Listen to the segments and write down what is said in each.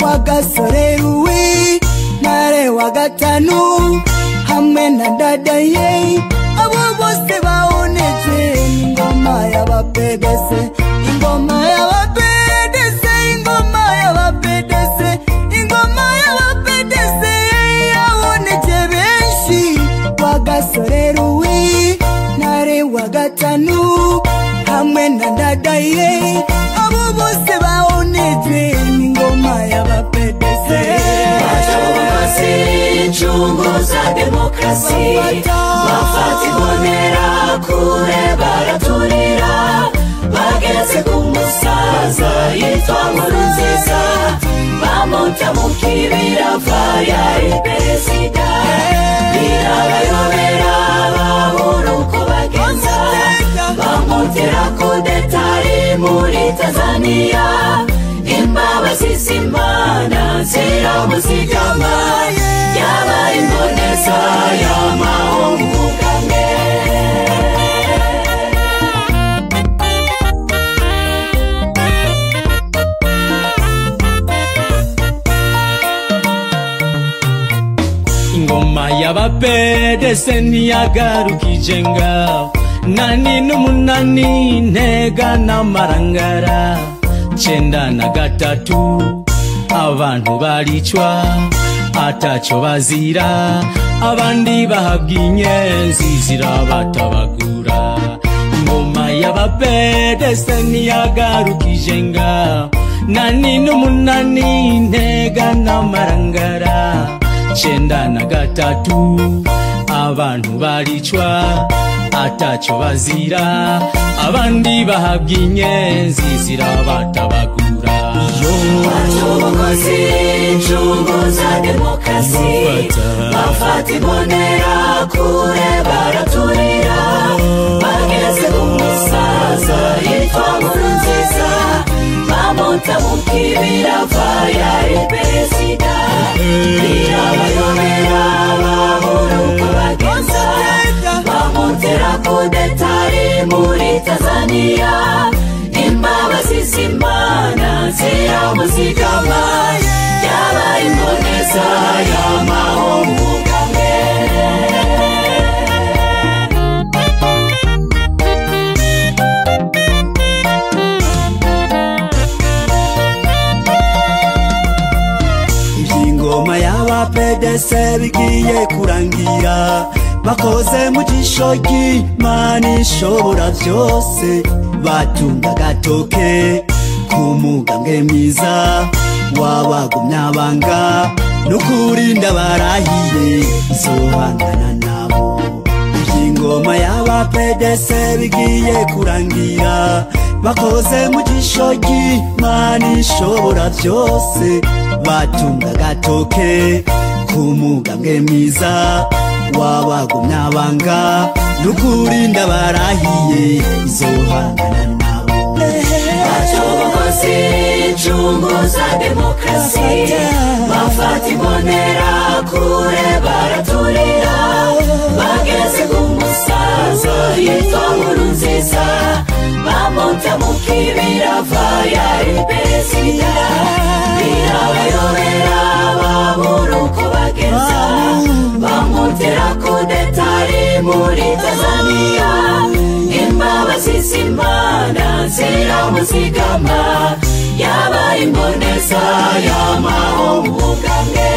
Rwagasore Louis Ntare wa gatanu hamwe na Ndadaye, abo bose baoneje ingoma y'aba-PDC, ingoma y'aba-PDC, ingoma y'aba-PDC, ingoma y'aba-PDC yaboneje benshi. Rwagasore Louis Ntare wa gatanu hamwe na Ndadaye, abo bose baoneje ingoma y'aba-PDC. Chunguza demokrasi, bafata imbonera kure baraturira, bageze ku musaza yitwa Nkurunziza, bamuta mu kibira yari perezida, birabayobera babura uko bagenza, bamutera kudeta ari muri Tanzania, imbabazi z'Imana ziramuzigama, yabaye imboneza y'amahoro ubwange. Ingoma y'aba-PDC ntiyagarukije ngaho, nani n'umunani Ntega n'Amarangara, 93 abantu baricwa ataco bazira, abandi bahabwa inyenzi zirabatabagura. Ingoma y'aba-PDC ntiyagarukije ngaho, nani n'umunani Ntega n'Amarangara, 93 abantu baricwa ataco bazira, abandi bahabwa inyenzi zirabatabagura. Bacobokozi chunguza demokrasi, bafata imbonera kure baraturira, bageze ku musaza yitwa Nkurunziza, bamuta mu kibira yari perezida, birabayobera babura uko bagenza, bamutera kudeta ari muri Tanzania, imbabazi z'Imana ziramuzigama, yabaye imboneza y'amahoro ubwange. Iby'ingoma y'aba-PDC bigiye kurangira, bakoze mu jisho ry'Imana ishobora byose, batunga agatoke ku mugambwe mwiza wabagumya banga, n'ukuri ndabarahiye nzohangana nabo. Iby'ingoma y'aba-PDC bigiye kurangira, bakoze mu jisho ry'Imana ishobora byose, batunga agatoke ku mugambwe mwiza wabagumya banga, n'ukuri ndabarahiye nzohangana nabo. Bacobokozi chunguza demokrasi, bafata imbonera kure baraturira, bageze ku musaza yitwa Nkurunziza, bamuta mu kibira yari perezida, birabayobera babura uko bagenza, bamutera kudeta ari muri Tanzania, imbabazi z'Imana ziramuzigama, yabaye imboneza y'amahoro ubwange.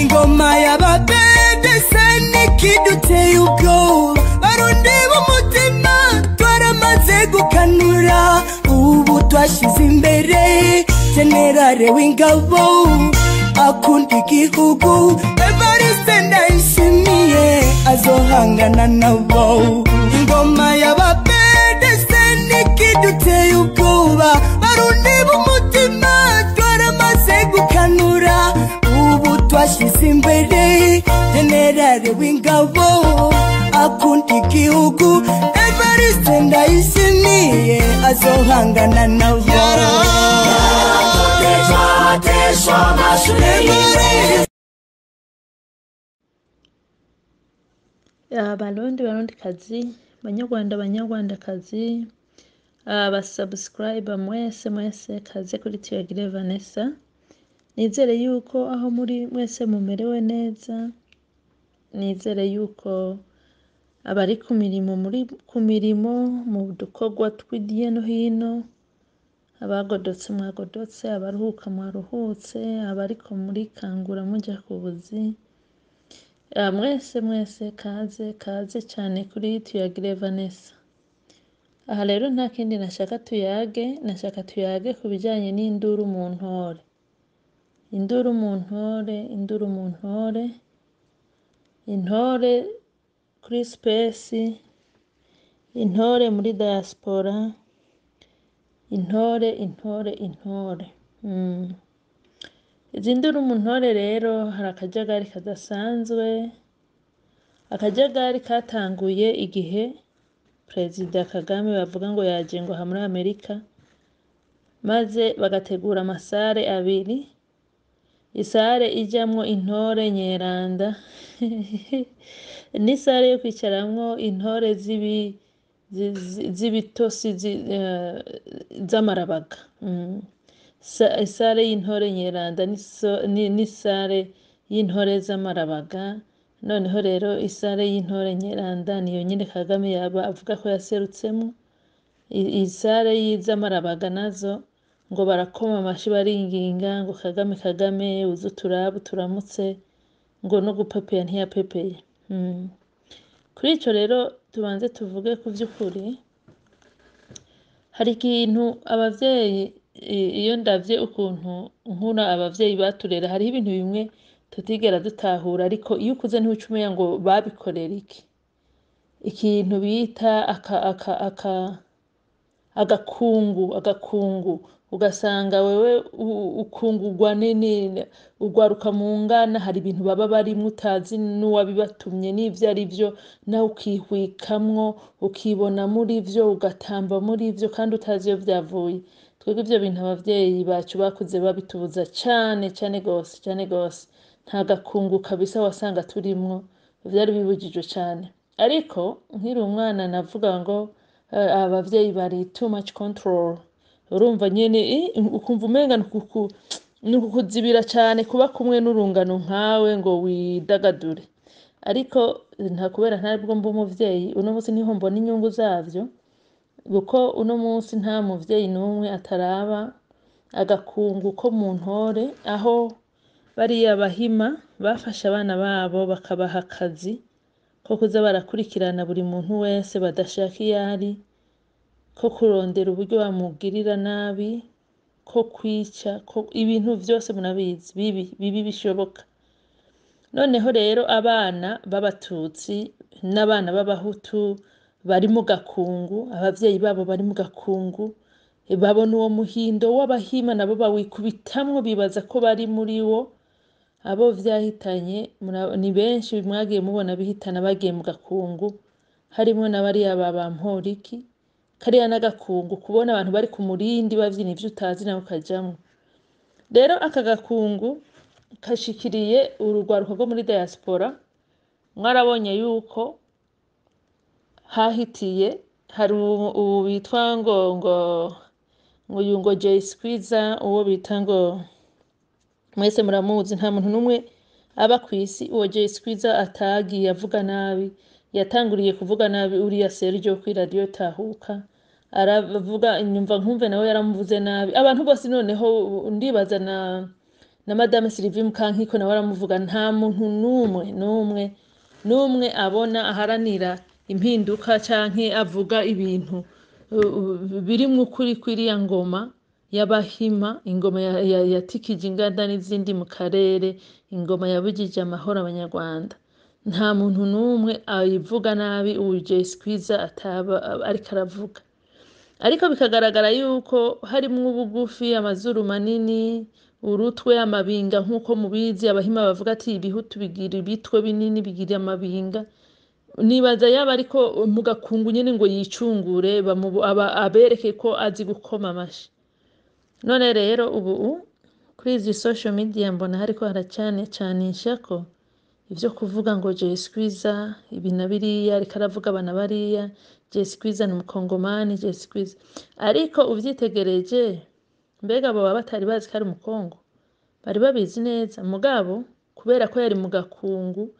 Ingoma y'aba-PDC nikiduteye ubwoba, Barundi b'umutima twaramaze gukanura, ubu twashize imbere generale w'ingabo akunda igihugu Evariste Ndayishimiye. Azohangana nabo. Ingoma y'abapedese nikiduteye ubwoba, Barundi b'umutima twaramaze gukanura. Ubu twashize imbere generale w'ingabo akunda igihugu, Evariste Ndayishimiye azohangana nabo. Yaratotejwe amashure yiwe. Abarundi, barundikazi, banyarwanda, banyarwandakazi, abasubscriber mwese mwese, kaze kuri Tuyagire Vanessa. Nizere yuko aho muri mwese mumerewe neza, nizere yuko abari ku mirimo muri ku mirimo mu dukorwa tw'igiye no hino, abagodotse mwagodotse, abaruhuka mwaruhutse, abariko muri kangura muja ku buzi. Mwese mwese kaze kaze cyane kuri Tuyagire Vanessa. Aha rero nta kindi nashaka tuyage, nashaka tuyage ku bijyanye n'induru mu ntore. Induru mu ntore, induru mu ntore, intore kuri space, intore muri diaspora, intore, intore, intore. Izi nduru mu ntore rero hari akajagari kadasanzwe, akajagari katanguye igihe Perezida Kagame bavuga ngo yaje ngo aha muri Amerika, maze bagategura amasare abiri, isare ijamwo intore nyeranda n'isare yo kwicaramwo intore z'ibitosi z'amarabaga. Isare y'intore nyeranda n'isare y'intore z'amarabaga. Noneho rero isare y'intore nyeranda niyo nyine Kagame yaba avuga ko yaserutsemo. Isare y'iz'amarabaga nazo ngo barakoma amashi baringinga ngo Kagame Kagame uze uturabe uturamutse, ngo no gupepeya ntiyapepeye. Kuri ico rero tubanze tuvuge ku vy'ukuri, hari ikintu abavyeyi, iyo ndavye ukuntu nkura abavyeyi baturera, hariho ibintu bimwe tutigera dutahura, ariko iyo ukuze ntiuca umenya ngo babikorera iki. Ikintu bita agakungu, agakungu ugasanga wewe ukungurwa nini, ugwaruka mu ngana, hari ibintu baba barimwo utazi n'uwabibatumye n'ivyo ari vyo, nawe ukihwikamwo ukibona muri vyo, ugatamba muri vyo kandi utazi iyo vyavuye. Twebwe ivyo bintu abavyeyi bacu bakuze babitubuza cane cane gose cane gose. Nta gakungu kabisa wasanga turimwo, vyari bibujijwe cane. Ariko nkiri umwana navuga ngo abavyeyi bari too much control. Urumva nyene ukumva umenga nukukuzibira cane kuba kumwe n'urungano nkawe ngo widagadure. Ariko nta kubera ntabwo mba umuvyeyi, uno munsi niho mbona inyungu zavyo, kuko uno munsi nta muvyeyi n'umwe ataraba agakungu ko mu ntore, aho bariya bahima bafashe abana babo bakabaha akazi ko kuza barakurikirana buri muntu wese badashaka iyo ari, ko kurondera uburyo bamugirira nabi, ko kwica, ko ibintu vyose murabizi bibi bibi bishoboka. Noneho rero abana b'abatutsi n'abana b'abahutu bari mu gakungu, abavyeyi babo bari mu gakungu, babona uwo muhindo w'abahima nabo bawikubitamwo, bibaza ko bari muri wo. Abo vyahitanye ni benshi mwagiye mubona bihitana bagiye mu gakungu, harimwo na bariya ba Bamporiki. Kariya n'agakungu, kubona abantu bari ku murindi bavyina ivyo utazi nawe ukajamwo. Rero aka gakungu kashikiriye urugwaruka rwo muri diaspora. Mwarabonye yuko hahitiye hari ubu bitwa ngo ngo ngo uyu ngo Jay Squeezer, uwo bita ngo mwese muramuzi, nta muntu n'umwe aba kw'isi uwo Jay Squeezer atagiye avuga nabi. Yatanguriye kuvuga nabi uriya Sergio kuri radio Tahuka, aravuga nyumva nkumve nawe yaramuvuze nabi. Abantu bose noneho ndibaza na Madame Sylvie Mukankiko nawe aramuvuga. Nta muntu n'umwe n'umwe n'umwe abona aharanira impinduka canke avuga ibintu birimwo ukuri kw'iriya ngoma y'abahima, ingoma yatikije inganda n'izindi mu karere, ingoma yabujije amahoro abanyarwanda. Nta muntu n'umwe ayivuga nabi uyu Jay Squeezer ataba ariko aravuga, ariko bikagaragara yuko harimwo ubugufi, amazuru manini, urutwe, amabinga. Nk'uko mubizi, Abahima bavuga ati ibihutu bigira ibitwe binini, bigira amabinga. Nibaza yaba ariko mu gakungu nyene ngo yicungure, abereke ko azi gukoma amashi. None rero ubu kuri izi social media mbona hariko haracane canisha ko ivyo kuvuga ngo Jay Squeezer ibi na biriya, ariko aravuga abana bariya, Jay Squeezer ni umukongomani, Jay Squeezer. Ariko uvyitegereje, mbega boba batari bazi ko ari umukongo? Bari babizi neza, mugabo kubera ko yari mu gakungu,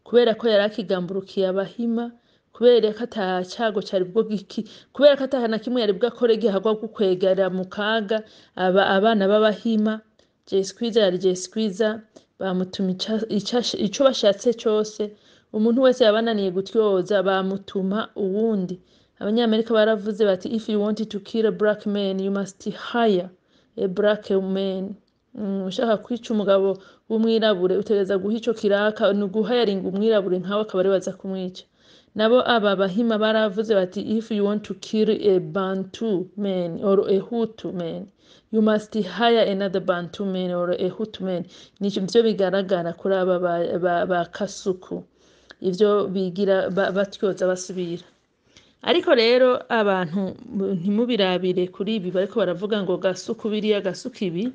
kubera ko yari akigamburukiye Abahima, kubera ko ata cago cari bwo giki, kubera ko ata na kimwe yari bwakore gihagwa gukwegera mu kaga abana b'Abahima, Jay Squeezer yari Jay Squeezer. Bamutuma ico bashatse cose. Umuntu wese yabananiye gutyoza, bamutuma uwundi. Abanyamerika baravuze bati: "If you want to kill a black man, you must hire a black man." Ushaka kwica umugabo w'umwirabure, utegereza guha ico kiraka, ni uguhayaringa umwirabure nkawe, akaba ariwe aza kumwica. Nabo aba Bahima baravuze bati: "If you want to kill a Bantu man or a Hutu man, you must hire another Bantu man or a Hutu man." Nico vyo bigaragara kuri aba ba Kasuku, ivyo bigira batyoza basubira. Ariko rero abantu ntimubirabire kuri ibi bariko baravuga ngo Gasuku biriya, Gasuku ibi.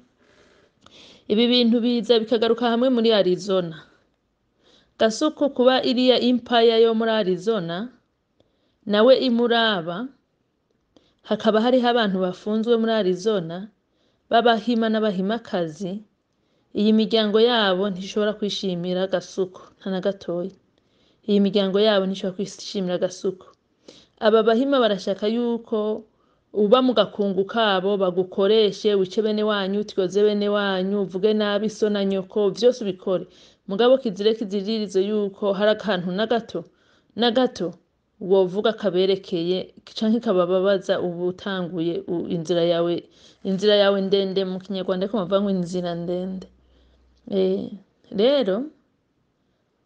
Ibi bintu biza bikagaruka hamwe muri Arizona. Gasuku kuba iriya empire yo muri Arizona nawe imuraba, hakaba hariho abantu bafunzwe muri Arizona b'Abahima n'Abahimakazi, iyi miryango yabo ntishobora kwishimira Gasuku nta na gatoya. Iyi miryango yabo ntishobora kwishimira Gasuku. Aba Bahima barashaka yuko uba mu gakungu kabo, bagukoreshe, wice bene wanyu, utyoze bene wanyu, uvuge nabi so na nyoko, vyose ubikore, mugabo kizire kiziririzo yuko hari akantu na gato na gato wovuga kaberekeye canke kabababaza. Ubu utanguye inzira yawe, inzira yawe ndende. Mu Kinyarwanda ariko bavuga ngo inzira ndende. Rero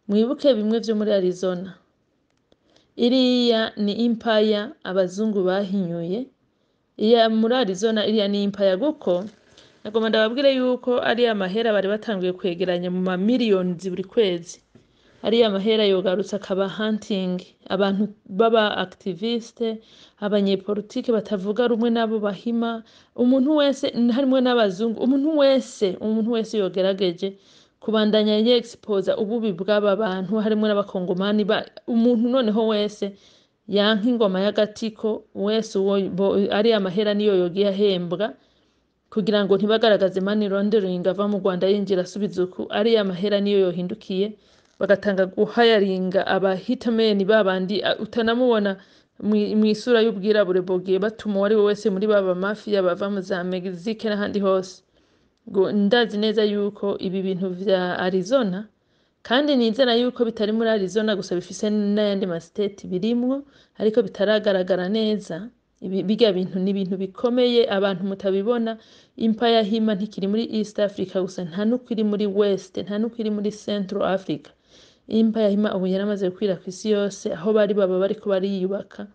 mwibuke bimwe vyo muri Arizona. Iriya ni empire abazungu bahinyuye. Iya muri Arizona, iriya ni empire, kuko nagomba ndababwire yuko ariya mahera bari batanguye kwegeranya mu mamiliyoni buri kwezi, ariya mahera yogarutse akaba hunting abantu b'aba activiste, abanyepolitike batavuga rumwe n'abo Bahima, umuntu wese harimwo n'abazungu, umuntu wese yogerageje kubandanya yexposa ububi bw'aba bantu, harimwo n'abakongomani, umuntu noneho wese yanka ingoma y'agatiko wese, uwo ariya mahera niyo yogiye ahembwa kugira ngo ntibagaragaze money laundering ava mu Rwanda yinjira asubiza uku. Ariya mahera niyo yohindukiye bagatanga guhayaringa aba hitmen babandi utanamubona mw'isura y'ubwirabure, bogiye batuma uwari we wese muri baba mafia bava mu za Mexique n'ahandi hose. Ngo ndazi neza yuko ibi bintu vya Arizona, kandi nizera yuko bitari muri Arizona gusa, bifise n'ayandi ma state birimwo ariko bitaragaragara neza. Ibi birya bintu ni ibintu bikomeye, abantu mutabibona. Empire Hima ntikiri muri East Africa gusa, nta nuko iri muri West, nta nuko iri muri Central Africa. Empire Hima ubu yaramaze gukwira ku isi yose, aho bari baba bariko bariyubaka.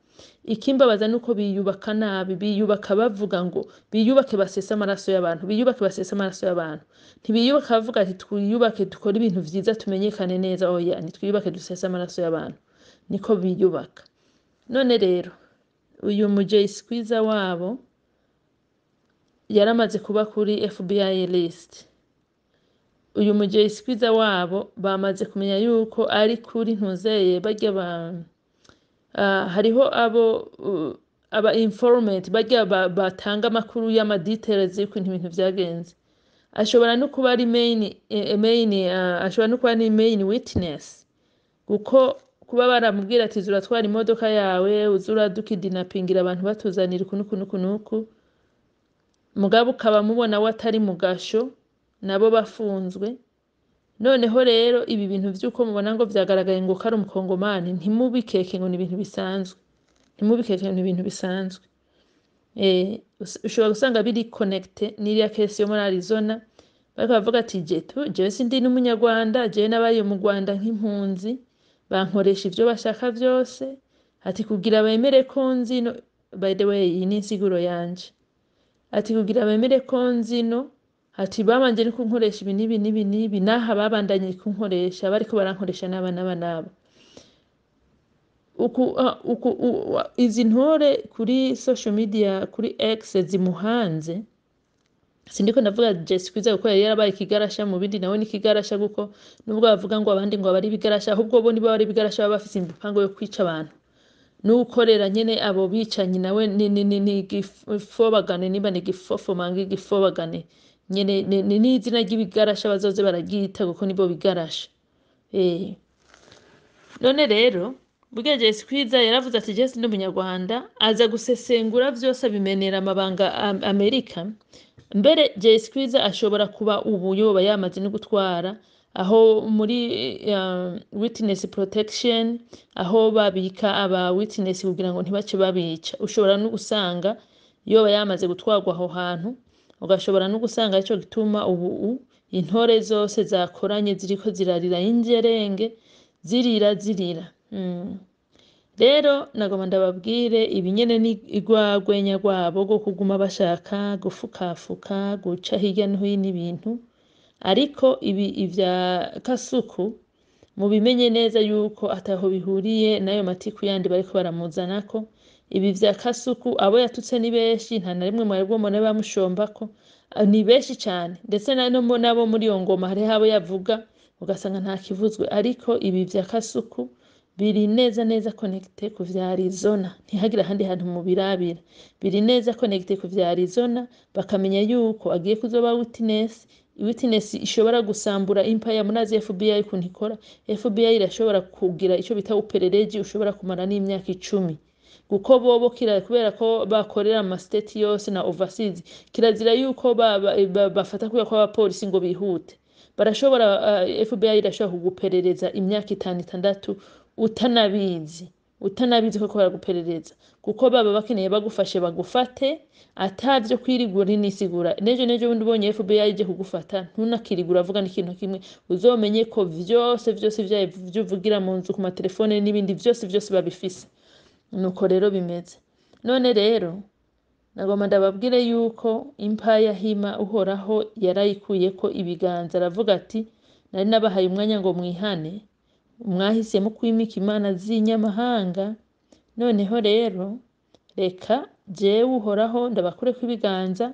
Ikimbabaza nuko biyubaka nabi, biyubaka bavuga ngo biyubake basese amaraso y'abantu, biyubake basese amaraso y'abantu. Ntibiyubaka bavuga ati twiyubake, dukore ibintu vyiza, tumenyekane neza. Oya, nitwiyubake dusese amaraso y'abantu, niko biyubaka. None rero uyu mu Jay Squeezer wabo yaramaze kuba kuri FBI list. Uyu mu Jay Squeezer wabo bamaze kumenya yuko ari kuri ntuzeye barya ba hariho abo aba informant barya batanga amakuru y'ama details y'ukuntu ibintu vyagenze. Ashobora no kuba ari main, ashobora no kuba ari main witness, kuko kuba baramubwira ati uratwara imodoka yawe, uza uradukidinapingira abantu, batuzanira uku nuku nuku nuku, mugabo ukaba mubona we atari mu gasho, nabo bafunzwe. Noneho rero ibi bintu vy'uko mubona ngo vyagaragaye ngo ko ari umukongomani, ntimubikeke ngo ni ibintu bisanzwe, ntimubikeke ngo ni ibintu bisanzwe. Ushobora gusanga biri connecté n'iriya case yo muri Arizona. Bariko bavuga ati jewe sindi n'umunyarwanda, jewe nabaye mu Rwanda nk'impunzi. Bankoresha ivyo bashaka vyose, ati kugira bemere ko nzino. By the way, iyi ni insiguro yanje. Ati kugira bemere ko nzino, ati babanje no kunkoresha ibi n'ibi n'ibi n'ibi, n'aha babandanye kunkoresha, bariko barankoresha n'aba n'aba n'aba. Uku, uku, izi ntore kuri social media, kuri X zimuhanze, sindiko ndavuga Jesse Kwiza kuko yari yarabaye ikigarasha mu bindi, nawe ni ikigarasha, kuko nubwo bavuga ngo abandi ngo abari ibigarasha, ahubwo bo nibo bari ibigarasha, baba bafise imipango yo kwica abantu n'ukorera nyene abo bicanyi. Nawe ni igifobagane, niba ni igifofomanga, igifobagane nyene ni n'izina ry'ibigarasha bazoze bararyita, kuko nibo bigarasha. None rero burya Jesse Kwiza yaravuze ati Jesse ni umunyarwanda, aza gusesengura vyose, abimenera amabanga Amerika. Mbere Jesse Kwiza ashobora kuba ubu yoba yamaze no gutwara aho muri witness protection, aho babika aba witness kugira ngo ntibace babica. Ushobora no gusanga yoba yamaze gutwarwa aho hantu, ugashobora no gusanga ico gituma ubu intore zose zakoranye ziriko zirarira injerenge, zirira zirira. Rero nagomba ndababwire, ibi nyene ni igwagwenya rwabo rwo kuguma bashaka gufukafuka, guca hirya no hino ibintu. Ariko ibi ivya Kasuku mubimenye neza yuko ataho bihuriye n'ayo matiku yandi bariko baramuzanako. Ibi vya Kasuku, abo yatutse ni benshi, nta na rimwe mwebwe mubona bamushombako. Ni benshi cane, ndetse nabo muri iyo ngoma hariho abo yavuga ugasanga nta kivuzwe. Ariko ibi vya Kasuku biri neza neza connecté ku vya Arizona, ntihagire ahandi hantu mubirabira. Biri neza connecté ku vya Arizona, bakamenya yuko agiye kuzoba witness, witness ishobora gusambura empire. Munazi FBI ukuntu ikora. FBI irashobora kugira ico bita upelelezi, ushobora kumara n'imyaka 10, kuko bobo kira kubera ko bakorera ama state yose na overseas, kirazira yuko bafata kubera ko abapolisi ngo bihute. Barashobora, FBI irashobora kuguperereza imyaka 5, 6, utanabizi, utanabizi ko baraguperereza, kuko baba bakeneye bagufashe, bagufate atavyo kwirigura n'inisigura. Nejo nejo bundi ubonye FBI ije kugufata, ntunakirigura avuga n'ikintu kimwe, uzomenye ko vyose vyose vyayo uvugira mu nzu, ku matelefone n'ibindi vyose vyose babifise. Nuko rero bimeze. None rero nagomba ndababwire yuko impaya hima Uhoraho yarayikuyeko ibiganza, aravuga ati nari nabahaye umwanya ngo mwihane, mwahisemo kwimika imana z'inyamahanga. Noneho rero reka jewe Uhoraho ndabakureko ibiganza,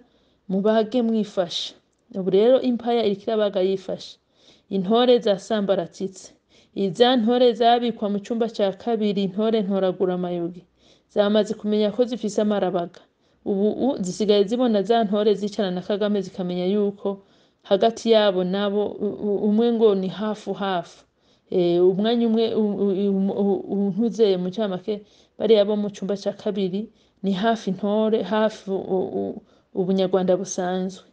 mubage mwifashe. Ubu rero impaya iriko irabaga yifashe. Intore zasambaratitse, iza ntore zabikwa mu cumba ca kabiri, intore ntoragura amayugi, zamaze kumenya ko zifise amarabaga. Ubu zisigaye zibona za ntore zicarana na Kagame, zikamenya yuko hagati yabo nabo umwe ngo ni hafu hafu. Umwanya umwe untuzeye mu camake, bariya bo mu cumba ca kabiri ni hafi intore, hafi ubunyarwanda busanzwe.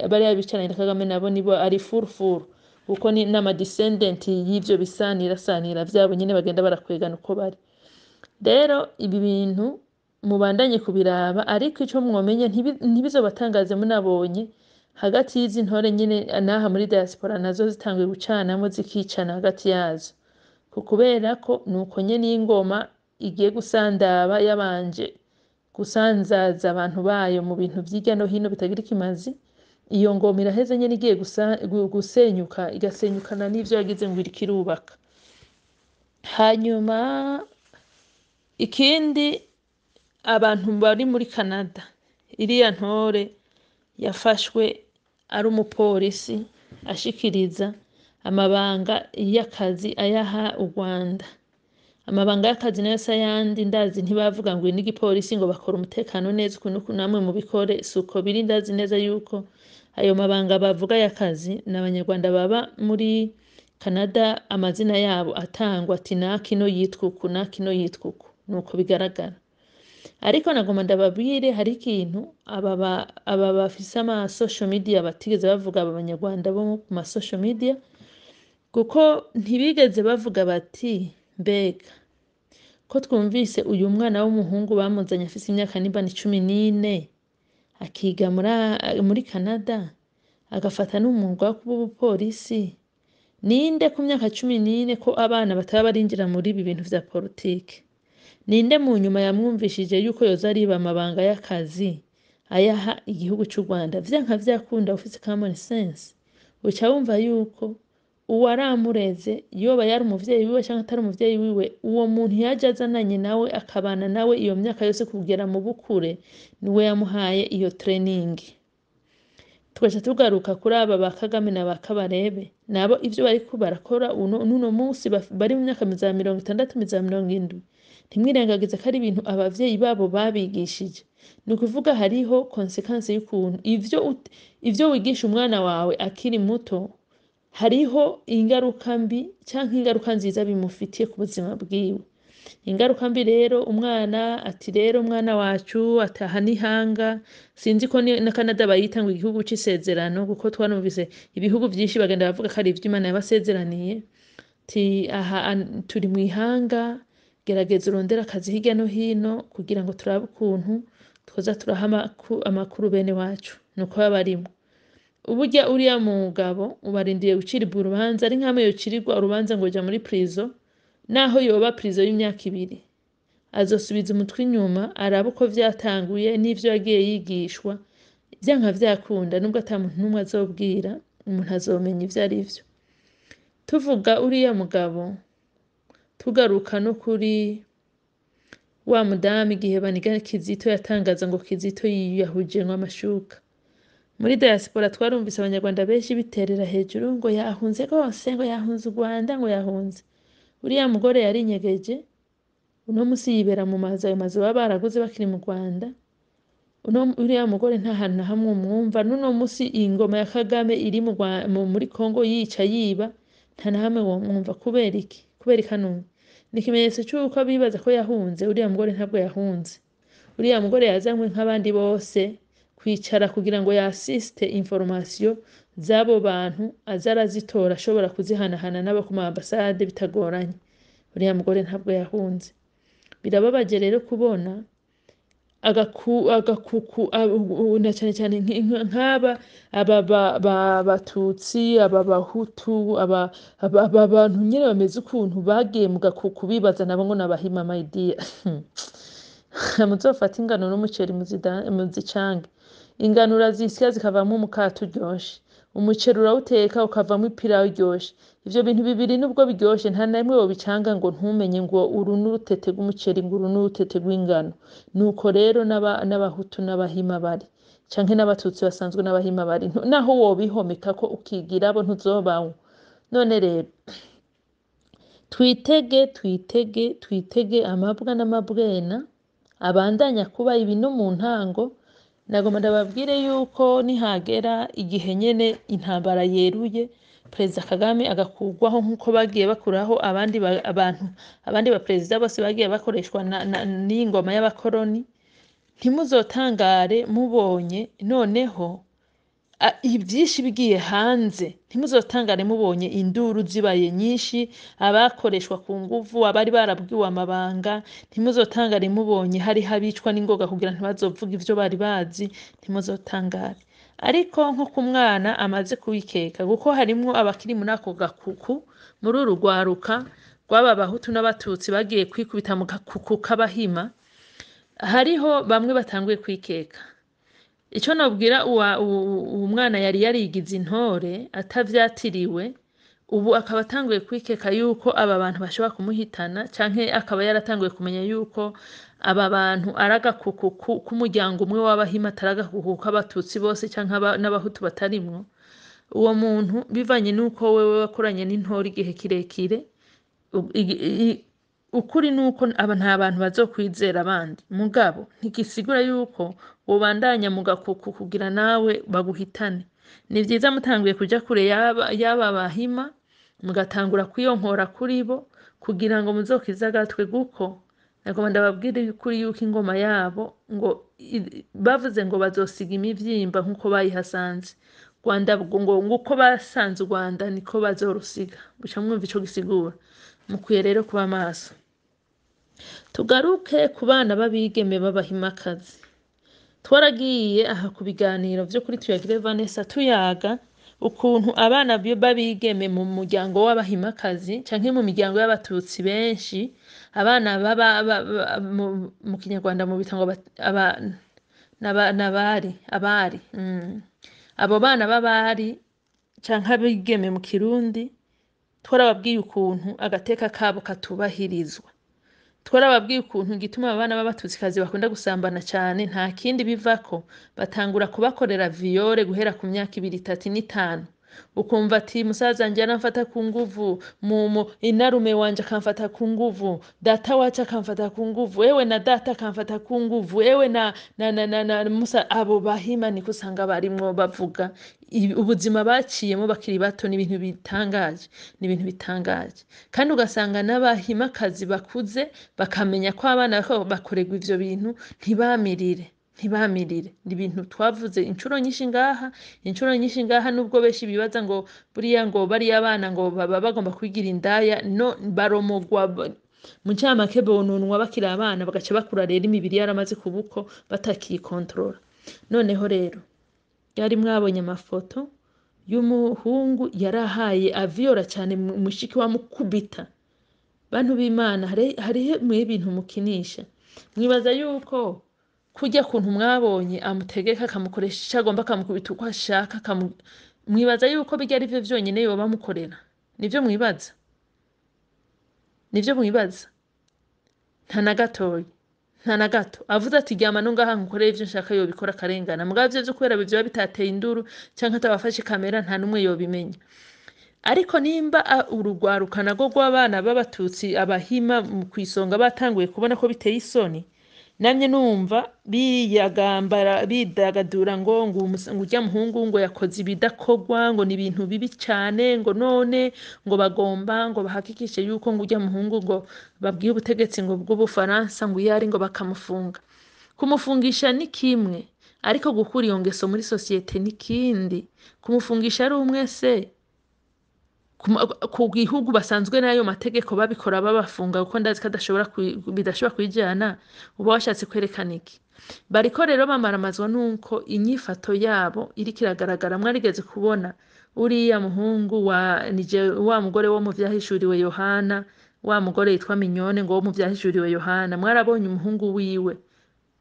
Bariya bicaranye na Kagame nabo nibo ari furufuru, kuko ni n'ama descendant y'ivyo bisanira sanira vyabo nyene, bagenda barakwegana uko bari. Rero ibi bintu mubandanye kubiraba, ariko ico mwomenya, ntibizobatangaze munabonye hagati y'izi ntore nyene n'aha muri diaspora nazo zitanguye gucanamwo, zikicana hagati yazo, kubera ko nuko nyene ingoma igiye gusandaba yabanje gusanzaza abantu bayo mu bintu vy'irya no hino bitagira ikimazi. Iyo ngoma iraheze nyene, igiye gusenyuka, igasenyukana n'ivyo yagize ngo iriko irubaka. Hanyuma ikindi, abantu bari muri Canada, iriya ntore yafashwe ari umupolisi ashikiriza amabanga y'akazi ayaha u Rwanda. Amabanga y'akazi nayo si ayandi, ndazi ntibavuga ngo n'igipolisi ngo bakora umutekano neza uku n'uku, namwe mubikore, si uko biri. Ndazi neza yuko ayo mabanga bavuga y'akazi ni abanyarwanda baba muri Canada, amazina yabo atangwa ati nakino yitwa uku, nakino yitwa uku, nuko bigaragara. Ariko nagomba ndababwire, hari ikintu aba bafise ama social media batigeze bavuga, aba banyarwanda bo ku ma social media, kuko ntibigeze bavuga bati mbega ko twumvise uyu mwana w'umuhungu bamuzanye afise imyaka nimba ni 14, akiga muri Canada, agafata n'umwuga wo kuba umupolisi. Ninde ku myaka 14, ko abana bataba barinjira muri ibi bintu vya politike? Ninde mu nyuma yamwumvishije yuko yoza ariba amabanga y'akazi ayaha igihugu c'u Rwanda? Vyanka vyakunda, ufise common sense uca wumva yuko uwaramureze, yoba yari umuvyeyi wiwe canke atari umuvyeyi wiwe, uwo muntu yaje azananye nawe, akabana nawe iyo myaka yose kugera mu bukure, niwe yamuhaye iyo training. Tugaca tugaruka kuri aba ba Kagame na ba Kabarebe nabo, ivyo bariko barakora n'uno munsi, bari mu myaka za 60, za 70. Ntimwirengagize ko ari ibintu abavyeyi babo babigishije. Ni ukuvuga hariho conséquence y'ukuntu ivyo wigisha umwana wawe akiri muto, hariho ingaruka mbi canke ingaruka nziza bimufitiye ku buzima bwiwe. Ingaruka mbi rero, umwana ati rero umwana wacu ataha n'ihanga, sinzi ko na Canada bayita ngo igihugu c'isezerano, kuko twarumvise ibihugu vyinshi bagenda bavuga ko ari ivyo Imana yabasezeraniye. Ti aha turi mu ihanga, gerageza urondere akazi hirya no hino kugira ngo turabe ukuntu twoza turaha amakuru bene wacu. Nuko baba barimwo. Uburya uriya mugabo ubarindiriye guciribwa urubanza, ari nk'amwe yocirirwa urubanza ngo ja muri prison, naho yoba prison y'imyaka 2, azosubiza umutwe inyuma arabe uko vyatanguye n'ivyo yagiye yigishwa. Vyanka vyakunda, nubwo ata muntu n'umwe azobwira, umuntu azomenya ivyo ari vyo. Tuvuga uriya mugabo, tugaruka no kuri wa mudamu, igihe baniga Kizito yatangaza ngo Kizito yiyahuje ngo amashuka, muri diaspora twarumvise Abanyarwanda benshi biterera hejuru ngo yahunze rwose, ngo yahunze u Rwanda, ngo yahunze. Uriya mugore yarinyegeje, uno musi yibera mu mazu, ayo mazu baba baraguze bakiri mu Rwanda. Uriya mugore nta hantu na hamwe umwumva n'uno musi. Ingoma ya Kagame iri muri Kongo yica yiba, nta na hamwe womwumva. Kubera iki? Kubera ikanumwe ni ikimenyetso c'uko bibaza ko yahunze. Uriya mugore ntabwo yahunze. Uriya mugore yazanywe nk'abandi bose kwicara kugira ngo yasiste information z'abo bantu, aze arazitora, ashobora kuzihanahana n'abo ku ma ambasade bitagoranye. Uriya mugore ntabwo yahunze. Birababaje rero kubona agakuku na cyane cyane nk'aba aba Batutsi, aba Bahutu, aba bantu nyine bameze ukuntu bagiye mu gakuku, bibaza nabo ngo nabahima. My dear, muzofate ingano n'umuceri muzicange. Ingano urazisya zikavamo umukate uryoshe, umuceri urawuteka ukavamo ipirawu iryoshe. Ivyo bintu bibiri, nubwo biryoshe, nta na rimwe wobicanga ngo ntumenye ngo uru n'urutete rw'umuceri, ngo uru n'urutete rw'ingano. Nuko rero n'Abahutu n'Abahima bari, canke n'Abatutsi basanzwe n'Abahima bari, naho wobihomeka ko ukigira abo, ntuzobawo. None rero twitege, twitege, twitege amabwa n'amabwena abandanya kuba ibi no mu ntango. Nagomba ndababwire yuko nihagera igihe nyene intambara yeruye, Perezida Kagame agakurwaho nk'uko bagiye bakuraho abandi abantu, abandi baperezida bose bagiye bakoreshwa n'iyi ngoma y'abakoroni, ntimuzotangare mubonye noneho ivyinshi bigiye hanze. Ntimuzotangare mubonye induru zibaye nyinshi, abakoreshwa ku nguvu, abari barabwiwe amabanga. Ntimuzotangare mubonye hariho abicwa n'ingoga kugira ntibazovuge ivyo bari bazi. Ntimuzotangare. Ariko nko ku mwana amaze kubikeka, kuko harimwo abakiri muri ako gakuku, muri uru rwaruka rw'aba Bahutu n'Abatutsi bagiye kwikubita mu gakuku k'Abahima, hariho bamwe batanguye kwikeka. Ico nobwira uwo mwana yari yarigize intore atavyatiriwe, ubu akaba atanguye kwikeka yuko aba bantu bashobora kumuhitana, canke akaba yaratanguye kumenya yuko aba bantu ari agakuku k'umuryango umwe w'Abahima, atari agakuku k'Abatutsi bose canke n'Abahutu batarimwo. Uwo muntu, bivanye n'uko wewe wakoranye n'intore igihe kirekire, ukuri nuko aba nta bantu bazokwizera abandi. Mugabo ntigisigura yuko wobandanya mu gakuku kugira nawe baguhitane. Ni vyiza mutanguye kuja kure y'aba Bahima, mugatangura kwiyonkora kuri bo kugira ngo muzokize agatwe, guko nagomba ndababwire ukuri yuko ingoma yabo ngo bavuze ngo bazosiga imivyimba nk'uko bayihasanze. Rwanda ngo uko basanze u Rwanda niko bazorusiga. Buca mwumva ico gisigura. Mukwiye rero kuba maso. Tugaruke ku bana b'abigeme b'Abahimakazi. Twaragiye aha ku biganiro vyo kuri Tuyagire Vanessa, tuyaga Ukuntu abana b'abigeme mu muryango w'abahimakazi canke mu miryango y'abatutsi benshi, abana baba mu Kinyarwanda mu bita ngo n'abari, abari. Abo bana b'abari canke abigeme mu Kirundi, twarababwiye ukuntu agateka kabo katubahirizwa. Twarababwiye ukuntu igituma abana b'abatutsikazi bakunda gusambana cane nta kindi bivako, batangura kubakorera viol guhera ku myaka 2, 3 n'5. Ukumva ati: "Musaza wanje aramfata ku nguvu, inarume wanje akamfata ku nguvu, data wacu akamfata ku nguvu, ewe na data akamfata ku nguvu, ewe na musa." Abo bahima niko usanga barimwo bavuga ubuzima baciyemo bakiri bato. Ni ibintu bitangaje, ni ibintu bitangaje. Kandi ugasanga n'abahimakazi bakuze bakamenya ko abana bariko bakorerwa ivyo bintu, ntibamirire, ntibamirire. Ni ibintu twavuze incuro nyinshi ngaha, incuro nyinshi ngaha. Nubwo benshi bibaza ngo buriya ngo bariya bana ngo baba bagomba kwigira indaya, no baromogwa mu ncamake bononwa bakiri abana, bagaca bakura rero imibiri yaramaze kuba uko, batakikontorora. Noneho rero yari mwabonye amafoto y'umuhungu yarahaye aviyora cane mushiki wa mukubita. Bantu b'Imana, hariho mwe ibintu mukinisha, mwibaza yuko kurya kuntu mwabonye amutegeka, akamukoresha ico agomba, akamukubita uko ashaka, mwibaza yuko birya ari vyo vyonyene yoba amukorera? Nivyo mwibaza? Nivyo mwibaza? Nta na gatoyi, nta na gato. Avuze ati: "Ryama no ngaha nkukorere ivyo nshaka", yobikora akarengana. Mugabo ivyo vyo kubera vyoba bitateye induru canke atabafashe kamera, nta n'umwe yobimenya. Ariko nimba urugwaruka narwo rw'abana b'abatutsi, abahima mu kwisonga, batanguye kubona ko biteye isoni, namye numva biyagambara, bidagadura ngo urya muhungu ngo yakoze ibidakorwa, ngo ni ibintu bibi cane, ngo none ngo bagomba ngo bahakikishe yuko ngo urya muhungu ngo babwiye ubutegetsi ngo bw'Ubufaransa ngo iyo ari ngo bakamufunga. Kumufungisha ni kimwe, ariko gukura iyo ngeso muri sosiyete ni kindi. Kumufungisha ari umwe se ku gihugu basanzwe n'ayo mategeko babikora babafunga, kuko ndazi ko adashobora bidashobora kwijana, uba washatse kwerekana iki? Bariko rero bamaramazwa nuko inyifato yabo iriko iragaragara. Mwarigeze kubona uriya muhungu wa nije, wa mugore wo mu Vyahishuriwe Yohana, wa mugore yitwa Mignone ngo wo mu Vyahishuriwe Yohana, mwarabonye umuhungu wiwe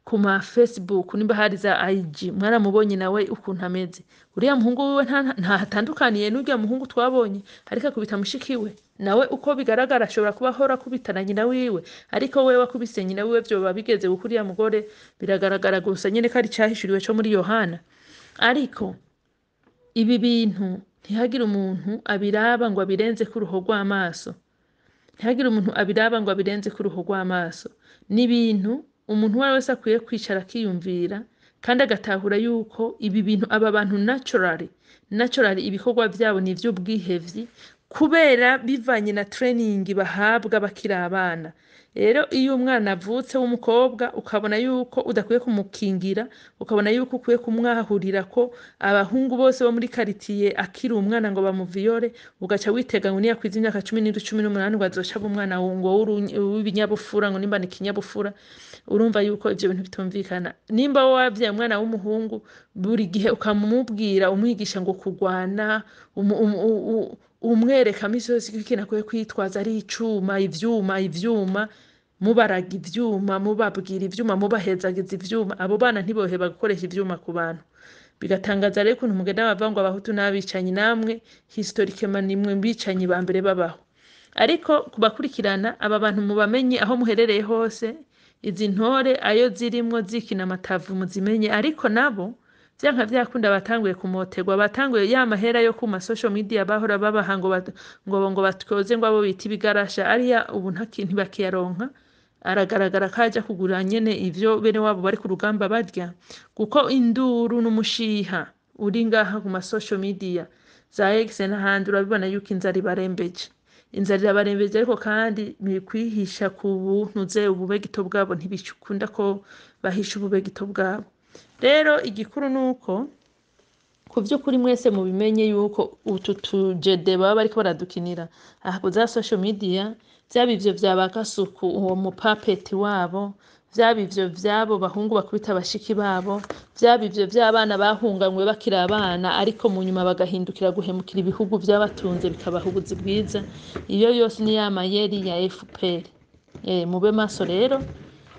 ku ma Facebook, nimba hari za IG, mwaramubonye nawe ukuntu ameze. Uriya muhungu wiwe ntahatandukaniye n'urya muhungu twabonye ariko akubita mushiki we. Nawe uko bigaragara ashobora kuba ahora akubita na nyina wiwe, ariko wewe akubise nyina wiwe vyoba bigeze kuko uriya mugore biragaragara gusa nyene ko ari icahishuriwe co muri Yohana. Ariko ibi bintu ntihagire umuntu abiraba ngo abirenze ku ruho rw'amaso, ntihagire umuntu abiraba ngo abirenze ku ruho rw'amaso. Ni ibintu umuntu uwo ari wese akwiye kwicara akiyumvira kandi agatahura yuko ibi bintu aba bantu naturally ibikorwa vyabo ni ivy'ubwihevyi, kubera bivanye na training bahabwa bakiri abana. Rero iyo umwana avutse w'umukobwa, ukabona yuko udakwiye kumukingira, ukabona yuko ukwiye kumwahurira ko abahungu bose bo muri karitiye akiri umwana ngo bamuviyore, ugaca witega ngo niyakwiza imyaka 17, 18 ngo azoca aba umwana ngo w'ibinyabupfura, ngo nimba ni ikinyabupfura, urumva yuko ivyo bintu bitumvikana. Nimba wowe wavyaye umwana w'umuhungu, buri gihe ukamumubwira, umwigisha ngo kurwana, umwereka misi yose ko ikintu akwiye kwitwaza ari icuma, ivyuma, ivyuma, mubaraga ivyuma, mubabwira ivyuma, mubahezagiza ivyuma, abo bana ntiboheba gukoresha ivyuma ku bantu. Bigatangaza rero ukuntu mugenda bavuga ngo abahutu n'abicanyi. Namwe historiquement nimwe bicanyi ba mbere babaho. Ariko kubakurikirana aba bantu, mubamenye aho muherereye hose. Izi ntore ayo zirimwo zikina amatavu muzimenye. Ariko nabo vyanka vyakunda batanguye kumoterwa, batanguye ya mahera yo kuma social media bahora babaha ngo batwoze ngo abo bita ibigarasha ariya, ubu ntibakiyaronka. Aragaragara ko aja kugura nyene ivyo bene wabo bari ku rugamba barya, kuko induru n'umushiha uri ngaha ku ma social media za X n'ahandi, urabibona yuko inzara ibarembeje, inzara irabarembeje. Ariko kandi ni kwihisha ku buntuze ububegito bwabo, ntibikunda ko bahisha ububegito bwabo. Rero igikuru nuko Ku vy'ukuri mwese mubimenye yuko utu tujede baba bariko baradukinira aha ku za social media, vyaba ivyo vya ba Kasuku, uwo mupapeti wabo, vyaba ivyo vy'abo bahungu bakubita bashiki babo, vyaba ivyo vy'abana bahunganywe bakiri abana ariko mu nyuma bagahindukira guhemukira ibihugu vyabatunze bikabaha ubuzi bwiza, iyo yose ni ya mayeri ya FPR. Mube maso rero,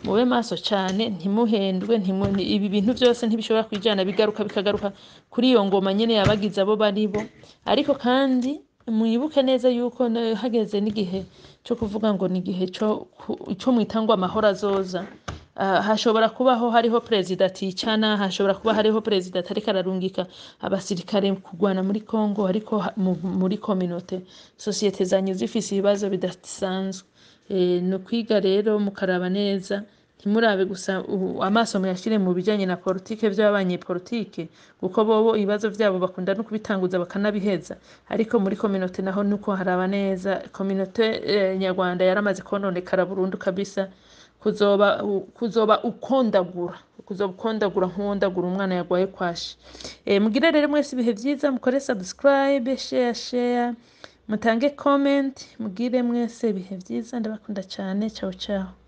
mube maso cane, ntimuhendwe, ibi bintu vyose ntibishobora kwijana, bigaruka bikagaruka kuri iyo ngoma nyene yabagize abo baribo. Ariko kandi mwibuke neza yuko hageze n'igihe co kuvuga ngo ni igihe co mwita ngo amahoro azoza. Hashobora kubaho hariho perezida aticana, hashobora kuba hariho perezida atariko ararungika abasirikare kurwana muri Congo, ariko muri communauté société zanyu zifise ibibazo bidasanzwe. Ni ukwiga rero mukaraba neza, ntimurabe gusa amaso muyashire mu bijanye na politike vy'abanyepolitike, kuko bobo ibibazo vyabo bakunda no kubitanguza bakanabiheza, ariko muri communauté naho nuko haraba neza. Communauté nyarwanda yaramaze kononekara burundu kabisa, kuzoba ukondagura, kuzoba ukondagura nk'uwondagura umwana yagwaye kwashi. Mugire rero mwese ibihe vyiza, mukore subscribe, share, share, mutange comment, mugire mwese ibihe vyiza, ndabakunda cane, ciao ciao.